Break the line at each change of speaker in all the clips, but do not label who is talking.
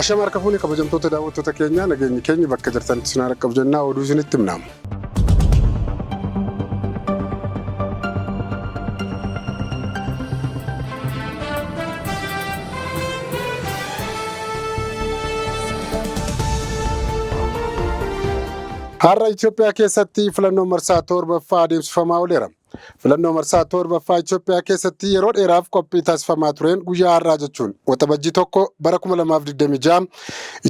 Ashama harka fuunee kabajamtoota daawwattoota keenyaa, nageenyi keenya bakka jirtanitti isin haa qaqqabu jennaa, oduu isinitti himna. Har'a Itoophiyaa keessatti filannoon marsaa torbaffaa adeemsifamaa ooleera. Filannoo marsaa torbaffaa Itoophiyaa keessatti yeroo dheeraaf qophii taasifamaa tureen guyyaa har'aa jechuun Waxabajjii 1 bara 2026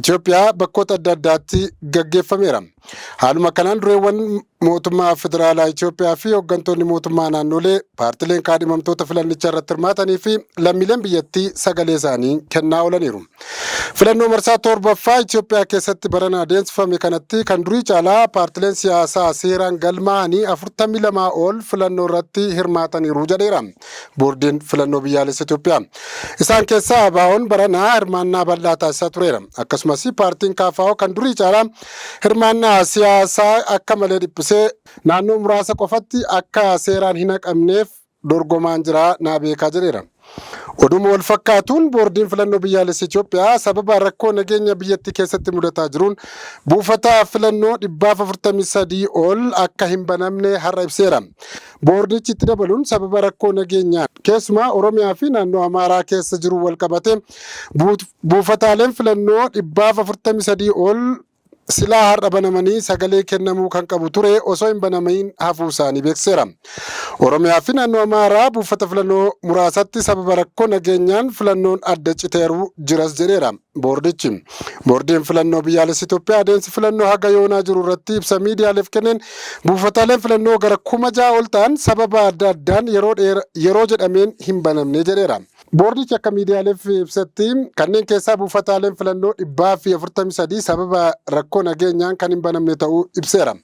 Itoophiyaa bakkoota adda addaatti gaggeeffameera. Haaluma kanaan dureewwan mootummaa federaalaa Itoophiyaa fi hooggantoonni mootummaa naannolee, paartileen kaadhimamtoota filannicha irratti hirmaatanii fi lammiileen biyyattii sagalee isaanii kennaa oolaniiru. Filannoo marsaa torbaffaa Itoophiyaa keessatti barana adeemsifame kanatti kan durii caalaa paartileen siyaasaa seeraan galmaa'anii 42 ol filannoo irratti hirmaataniiru jedheera Boordiin Filannoo Biyyaalessa Itoophiyaa. Isaan keessaa ABO'n baranaa hirmaannaa bal'aa taasisaa tureera. Akkasumas paartiin KFO kan durii caalaa hirmaannaa siyaasaa akka malee dhiphisee naannoo muraasa qofatti akka seeraan hin haqamneef dorgomaan jira naa beekaa jedheera. Oduma wal fakkaatuun, Boordiin Filannoo Biyyaalessa Itoophiyaa sababa rakkoo nageenya biyyattii keessatti mudataa jiruun buufata filannoo 443 ol akka hin banamne har'a ibseera. Boordichi itti dabaluun sababa rakkoo nageenyaa keessumaa Oromiyaa fi naannoo Amaaraa keessa jiru wal qabate buufataaleen filannoo 443 ol silaa har'a banamanii sagalee kennamuu kan qabu ture osoo hin banamiin hafuu isaanii beeksiseera. Oromiyaa fi naannoo Amaaraa buufata filannoo muraasatti sababa rakkoo nageenyaan filannoon adda citeeru jiras jedheera boordichi. Boordiin Filannoo Biyyaalessa Itoophiyaa adeemsi filannoo haga yoonaa jiru irratti ibsa miidiyaaleef kenneen buufataaleen filannoo gara 6,000 ol ta'an sababa adda addaan yeroo yeroo jedhameen hin banamne jedheera. Boordichi akka miidiyaaleef ibsetti, kanneen keessaa buufataaleen filannoo 443 sababa rakkoo nageenyaan kan hin banamne ta'uu ibseera.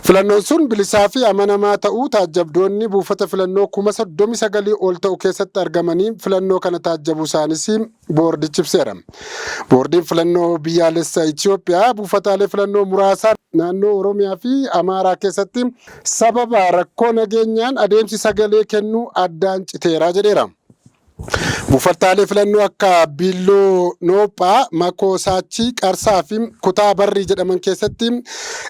Filannoon sun bilisaa fi amanamaa ta'uu taajjabdoonni buufata filannoo 39,000 ol ta'u keessatti argamanii filannoo kana taajjabuu isaanis boordichi ibseera. Boordiin Filannoo Biyyaalessa Itoophiyaa buufataalee filannoo muraasaa naannoo Oromiyaa fi Amaaraa keessatti sababa rakkoo nageenyaan adeemsi sagalee kennuu addaan citeera jedheera. Buufataalee filannoo akka Biilloo Noophaa, Makoo Saachii, Qarsaa fi Kutaa Barrii jedhaman keessatti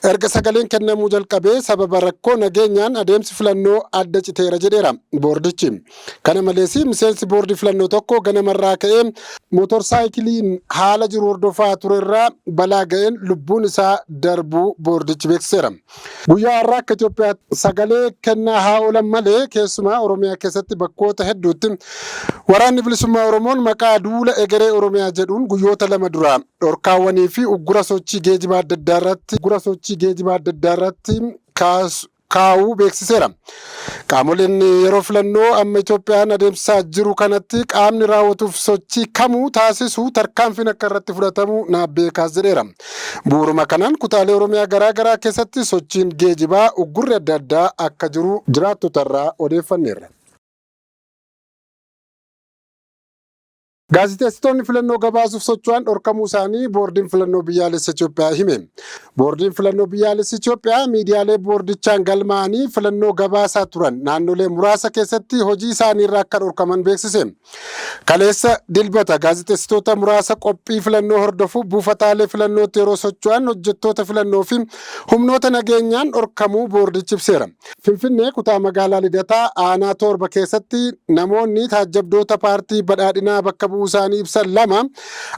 erga sagaleen kennamuu jalqabee sababa rakkoo nageenyaan adeemsi filannoo adda citeera jedheera boordichi. Kana malees, miseensi boordii filannoo tokko ganamarraa ka'ee mootorsaayikiliin haala jiru hordofaa turerraa balaa ga'een lubbuun isaa darbuu boordichi beeksiseera. Guyyaa har'aa akka Itoophiyaatti sagalee kennaa haa oolan malee, keessumaa Oromiyaa keessatti bakkoota hedduutti Waraanni Bilisummaa Oromoon maqaa duula egeree Oromiyaa jedhuun guyyoota lama dura dhorkaawwanii fi uggura sochii geejibaa adda addaa irratti uggura sochii geejibaa adda addaa irratti kaa'uu beeksiseera. Qaamoleen yeroo filannoo amma Itoophiyaan adeemsisaa jiru kanatti qaamni raawwatuuf sochii kamuu taasisu tarkaanfiin akka irratti fudhatamu naaf beekaas jedheera. Bu'uuruma kanaan kutaalee Oromiyaa garaa garaa keessatti sochiin geejibaa uggurri adda addaa akka jiru jiraattotarraa odeeffanneerra. Gaazexeessitoonni filannoo gabaasuuf socho'an dhorkamuu isaanii Boordiin Filannoo Biyyaalessa Itoophiyaa hime. Boordiin Filannoo Biyyaalessa Itoophiyaa miidiyaalee boordichaan galmaa'anii filannoo gabaasaa turan naannolee muraasa keessatti hojii isaaniirraa akka dhorkaman beeksise. Kaleessa Dilbata gaazexeessitoota muraasa qophii filannoo hordofuuf buufataalee filannootti yeroo socho'an hojjettoota filannoo fi humnoota nageenyaan dhorkamuu boordichi ibseera. Finfinnee, kutaa magaalaa Lidataa aanaa 7 keessatti namoonni taajjabdoota paartii Badhaadhinaa bakka bu'uu isaanii ibsan lama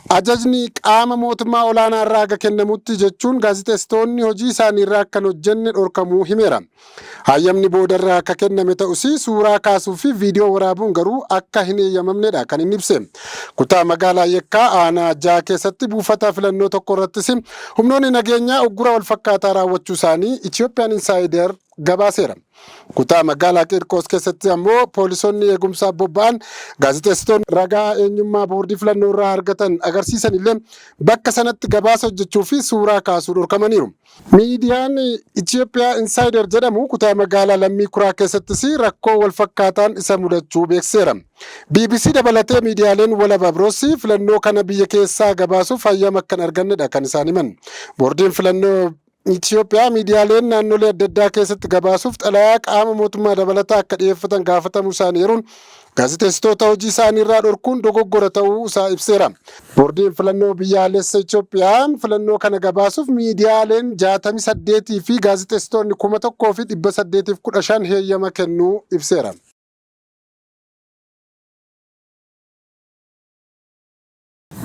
ajajni qaama mootummaa olaanaa irraa haga kennamutti jechuun gaazexeessitoonni hojii isaanii irraa akka hin hojjenne dhorkamuu himeera. Hayyamni boodarra akka kenname ta'us, suuraa kaasuu fi viidiyoo waraabuun garuu akka hin eeyyamamnedha kan inni ibse. Kutaa magaalaa Yekkaa aanaa 6 keessatti buufata filannoo tokko irrattis humnoonni nageenyaa uggura walfakkaataa raawwachuu isaanii Ethiopian Insider gabaaseera. Kutaa magaalaa Qiirqoos keessatti ammoo poolisoonni eegumsaaf bobba'an gaazexeessitoonni ragaa eenyummaa boordii filannoo irraa argatan agarsiisan illee bakka sanatti gabaasa hojjechuu fi suuraa kaasuu dhorkamaniiru. Miidiyaan Ethiopia Insider jedhamu kutaa magaalaa Lammii Kuraa keessattis rakkoo walfakkaataan isa mudachuu beeksiseera. BBC dabalatee miidiyaaleen walaba biroos filannoo kana biyya keessaa gabaasuuf hayyama akka hin argannedha kan isaan himan. Boordiin filannoo Itoophiyaa miidiyaaleen naannolee adda addaa keessatti gabaasuuf xalayaa qaama mootummaa dabalataa akka dhiyeeffatan gaafatamuu isaanii eeruun, gaazexeessitoota hojii isaanii irraa dhorkuun dogoggora ta'uu isaa ibseera. Boordiin Filannoo Biyyaalessa Itoophiyaa filannoo kana gabaasuuf miidiyaaleen 68 fi gaazexeessitoonni 1815 heeyyama kennuu ibseera.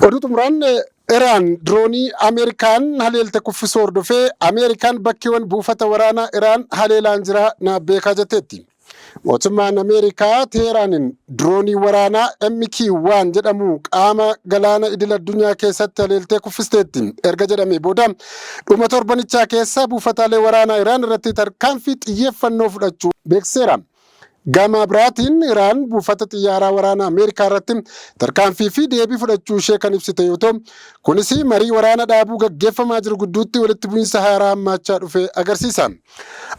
Oduu xumuraan, Iraan diroonii Ameerikaan haleelte kuffisuu hordofee Ameerikaan bakkeewwan buufata waraanaa Iraan haleelaan jira na beekaa jetteetti. Mootummaan Ameerikaa Teheraanin diroonii waraanaa MQ-1 jedhamu qaama galaana idil addunyaa keessatti haleeltee kuffisteetti erga jedhamee booda, dhuma torbanichaa keessa buufataalee waraanaa Iraan irratti tarkaanfii xiyyeeffannoo fudhachuu beeksiseera. Gama biraatiin, Iraan buufata xiyyaaraa waraanaa Ameerikaa irratti tarkaanfii fi deebii fudhachuu ishee kan ibsite yoo ta'u, kunis marii waraana dhaabuu gaggeeffamaa jiru gidduutti walitti bu'iinsa haaraa hammaachaa dhufe agarsiisa.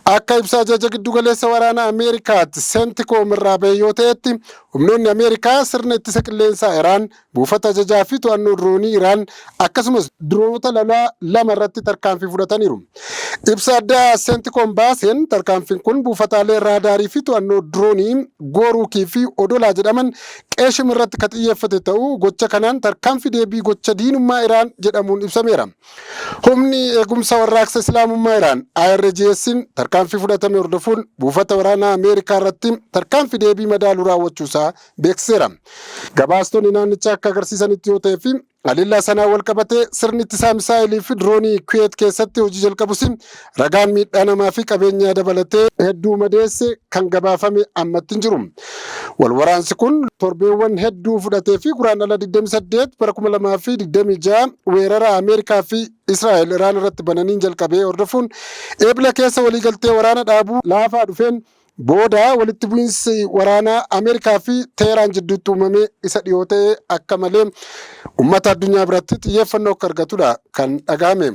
Akka ibsa ajaja giddugaleessa waraanaa Ameerikaatti Seentikoom irraa bahe yoo ta'etti, humnoonni Ameerikaa sirna ittisa qilleensaa Iraan, buufata ajajaa fi to'annoo diroonii Iraan, akkasumas diroonota lolaa lama irratti tarkaanfii fudhataniiru. Ibsa addaa Seentikoom baaseen, tarkaanfiin kun buufataalee raadaarii fi to'annoo diroonii Gooruukii fi Odolaa jedhaman Qeeshim irratti kan xiyyeeffate ta'uu, gocha kanaan tarkaanfii deebii gocha diinummaa Iraan jedhamuun ibsameera. Humni Eegumsa Warraaqsa Islaamummaa Iraan IRGS'n tarkaanfii fudhatame hordofuun buufata waraanaa Ameerikaa irratti tarkaanfii deebii madaaluu raawwachuusaa beeksiseera. Gabaastonni naannichaa akka agarsiisanitti yoo ta'ee fi haleellaa sanaan wal qabatee sirni ittisaa misaa'ilii fi diroonii Kuweet keessatti hojii jalqabus, ragaan miidhaa namaa fi qabeenyaa dabalatee hedduu madeesse kan gabaafame ammatti hin jiru. Wal waraansi kun torbeewwan hedduu fudhatee fi Guraandhala 28 bara 2026 weerara Ameerikaa fi Israa'el Iraan irratti bananiin jalqabee hordofuun, Eebila keessa waliigaltee waraana dhaabuu laafaa dhufeen booda walitti bu'iinsi waraanaa Ameerikaa fi Teheraan jidduutti uumame isa dhiyoo ta'e akka malee uummata addunyaa biratti xiyyeeffannoo akka argatudha kan dhagahame.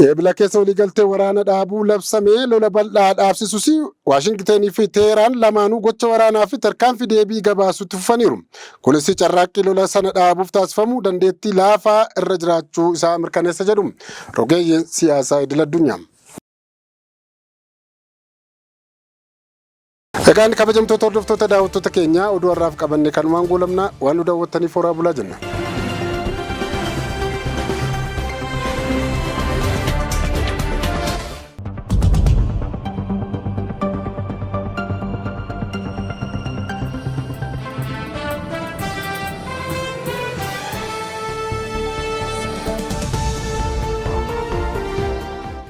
Eebila keessa waliigaltee waraana dhaabuu labsamee lola bal'aa dhaabsisus, Waashingtenii fi Teheraan lamaanuu gocha waraanaa fi tarkaanfii deebii gabaasuutti fufaniiru. Kunis carraaqqii lola sana dhaabuuf taasifamu dandeettii laafaa irra jiraachuu isaa mirkaneessa jedhu rogeeyyiin siyaasaa idil addunyaa. Egaan kabajamtoota hordoftoota daawwattoota keenyaa, oduu har'aaf qabanne kanumaan goolabna. Waan nu daawwattaniif horaa bulaa jenna.